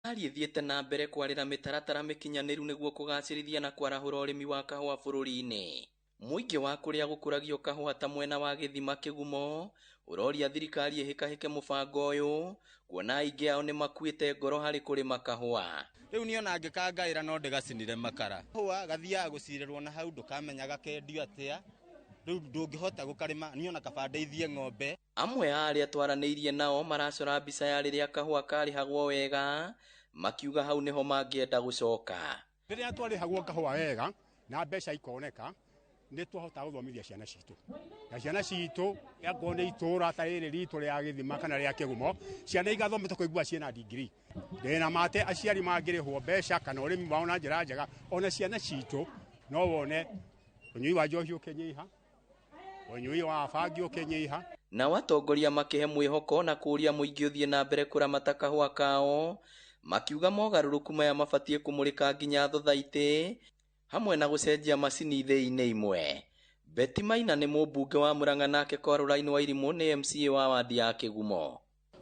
Thirikari ĩthiĩte na mbere kwarĩra mĩtaratara mĩkinyanĩru nĩguo kũgacĩrithia na kwarahũra ũrĩmi wa kahũa bũrũri-inĩ. Mũingĩ wa kũrĩa gũkũragio kahũa ta mwena wa gĩthima kĩgumo ũroria thirikari ĩhĩkahĩke mũbango ũyũ kuona aingĩ ao nĩ makuĩte ngoro harĩ kũrĩma kahũa. Rĩu niĩ ona angĩkangaĩra no ndĩgacinire makara. Kahũa gathiaga gũcirĩrwo na hau ndũkamenya gakendio atĩa, rĩu ndũngĩhota gũkarĩma, niĩ ona kaba ndeithie ng'ombe. Amwe a arĩa twaranĩirie nao maracora mbica ya rĩrĩa kahũa karĩhagwo wega, makiuga hau nĩho mangĩenda gũcoka. Rĩrĩa twarĩhagwo kahũa wega na mbeca ikoneka, nĩ twahotaga gũthomithia ciana citũ, na ciana citũ akorwo nĩ itũra ta rĩrĩ ritũ rĩa gĩthima kana rĩa kĩgumo, ciana igathoma tũkaigua ciĩna degree. Ndĩna mate aciari mangĩrĩhwo mbeca kana ũrĩmi wao na njĩra njega, ona ciana citũ no wone ũnyui wa njohi ũkĩnyiha, ũnyui wa bangi ũkĩnyiha. Nao atongoria makĩhe mwĩhoko na kũũria mũingĩ ũthiĩ na mbere kũramata kahũa kao, makiuga mogarũrũku maya mabatiĩ kũmũrĩka nginya thothaitĩ hamwe na gũcenjia macini ithĩi-inĩ imwe. Betty Maina nĩ mũmbunge wa Murang'a nake Caroline Wairimũ nĩ MCA wa wandi ya Kĩgumo.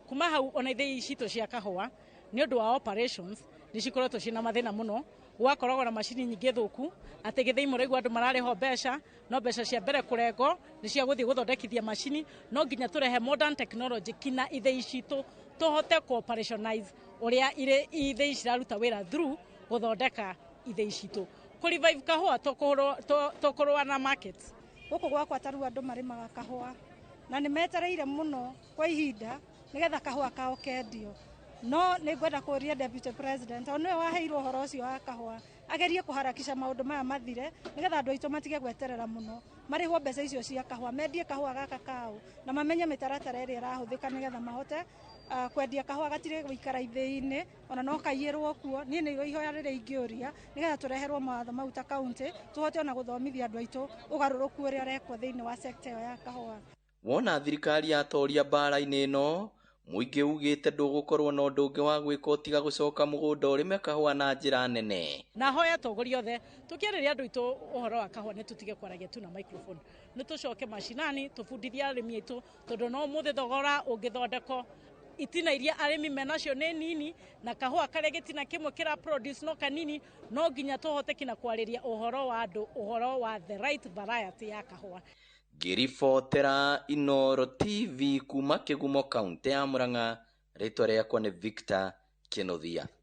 Kuma hau ona ithĩi citũ cia kahũa nĩ ũndũ wa operations nĩ cikoretwo ciĩna mathĩna mũno, gwakoragwo na macini nyingĩ thũku atĩ gĩthĩi mũraigua andũ mararĩhwo mbeca no mbeca cia mbere kũrengwo nĩ cia gũthiĩ gũthondekithia macini, no nginya tũrehe modern technology kina ithĩi citũ tũhote ku operationalize ũrĩa ithĩi ciraruta wĩra through gũthondeka ithĩi citũ. Kũ revive kahũa tũkũrũa na markets. Gũkũ gwakwa ta rĩu andũ marĩmaga kahũa na nĩ metereire mũno kwa ihinda nĩgetha kahũa kao kendio, no nĩ ngwenda kũria Deputy President o nĩwe waheirwo ũhoro ũcio wa kahũa agerie kũharakisha maũndũ maya mathire nĩgetha andũ aitũ matige gweterera mũno, marĩhwo mbeca icio cia kahũa, mendie kahũa gaka kao na mamenye mĩtaratara ĩrĩa ĩrahũthĩka nĩgetha mahote kwendia kahũa gatirĩ gũikara ithĩi-inĩ ona no kaiyĩrwo kuo. Niĩ nĩrĩo ihoya rĩrĩa ingĩũria nĩgetha tũreherwo mawatho mau ta kaunti tũhote ona gũthomithia andũ aitũ ũgarũrũku ũrĩa ũrekwo thĩinĩ wa sector ĩyo ya kahũa. Wona thirikari yatoria mbara-inĩ ĩno, mũingĩ ugĩte ndũgũkorwo na ũndũ ũngĩ wa gwĩka tiga gũcoka mũgũnda ũrĩme kahũa na njĩra nene. Na hoya atongoria othe tũkĩarĩria andũ aitũ ũhoro wa kahũa nĩ tũtige kwaragia tu na microphone, nĩ tũcoke macinani tũbundithie arĩmi aitũ tondũ no ũmũthĩ thogora ũngĩthondekwo itina iria arĩmi menacio nĩ nini na kahũa karĩa gĩtina kĩmwe kĩra produce no kanini, no nginya tũhote kinya kwarĩria ũhoro wa andũ ũhoro wa the right variety ya kahũa. Ngĩribotera Inooro TV kuma Kĩgumo kaunti ya Murang'a, rĩtwa rĩakwa nĩ Victor Kĩnuthia.